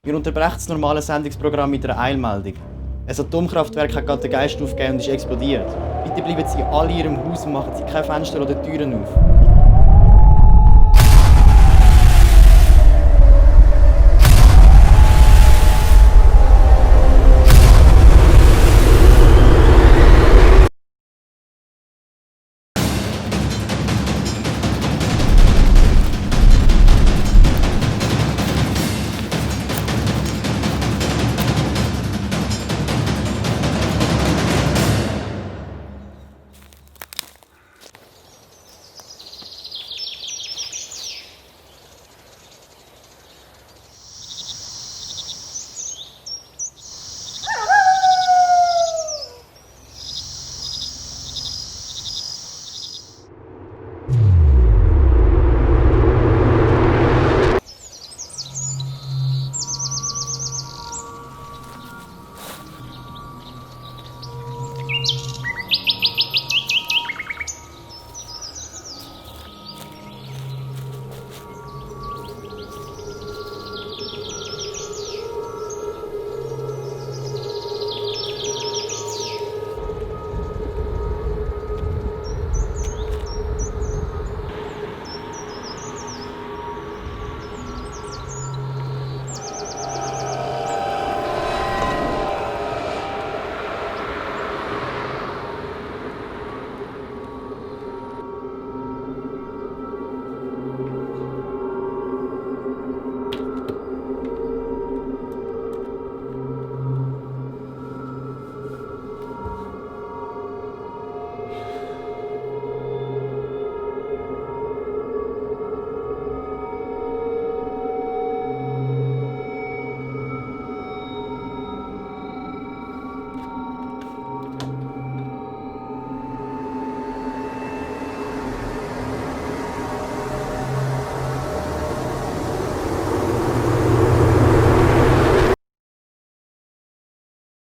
Wir unterbrechen das normale Sendungsprogramm mit einer Eilmeldung. Ein Atomkraftwerk hat gerade den Geist aufgegeben und ist explodiert. Bitte bleiben Sie alle in Ihrem Haus und machen Sie keine Fenster oder Türen auf.